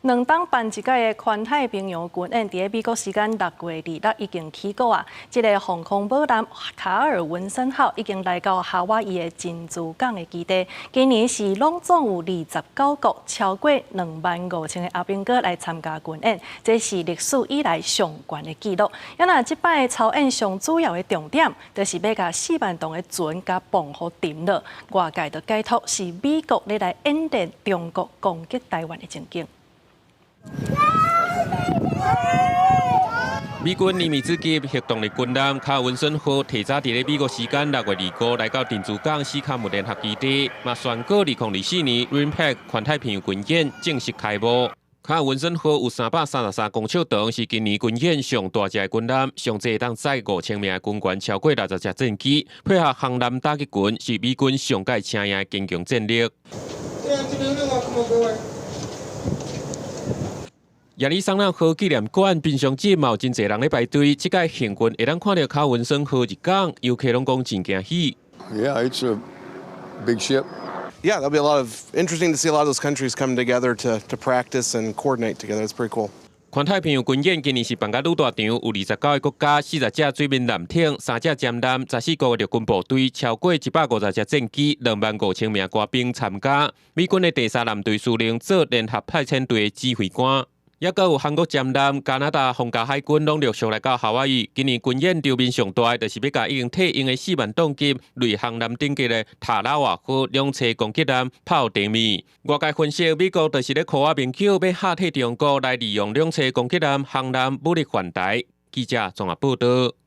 2冬辦一擺的環太平洋軍演，佇美國時間6月26已經起鼓啊！這个防空母艦卡爾文森號已經來到夏威夷的珍珠港的基地。今年是攏總有29國，超過25,000个阿兵哥來參加軍演，這是歷史以來上懸的紀錄。啊若這擺操演上主要的重點，就是欲共4萬噸的船共磅予沉落。外界就解讀是美國咧來演練中國攻擊台灣的情景。美軍尼米茲級核動力軍艦卡爾文森號提早佇咧美國時間6月25來到珍珠港史卡姆聯合基地，嘛宣告2024年 RIMPAC 環太平洋軍演正式開幕。卡爾文森號有333公尺長，是今年軍演上大隻的軍艦，上濟會當載5000名的軍官，超過60隻戰機，配合航艦打擊群，是美軍上蓋請贏的堅強戰力。亞利桑那號紀念館平常時嘛有真濟人咧排隊，這擺幸運會當看著卡爾文森號入港，遊客攏講真驚喜。 Yeah, it's a big ship. Yeah, there'll be a lot of interesting to see a lot of those countries come together to practice and coordinate together. It's pretty cool. 環太平洋軍演今年是辦甲愈大場，有29个國家、40隻水面艦艇、三隻潛艦、14個陸軍部隊，超過150隻戰機、25,000名官兵參加。美軍的第三艦隊司令做聯合派遣隊的指揮官。抑閣有韓國潛艦、加拿大皇家海軍攏陸續來到夏威夷。今年軍演場面上大，就是欲共已經退役的4萬噸級類航艦等級的塔拉瓦號兩棲攻擊艦炮地面。外界分析，美國就是咧箍仔面橋，欲嚇退中國來利用兩棲攻擊艦航艦武力犯台。記者綜合報導。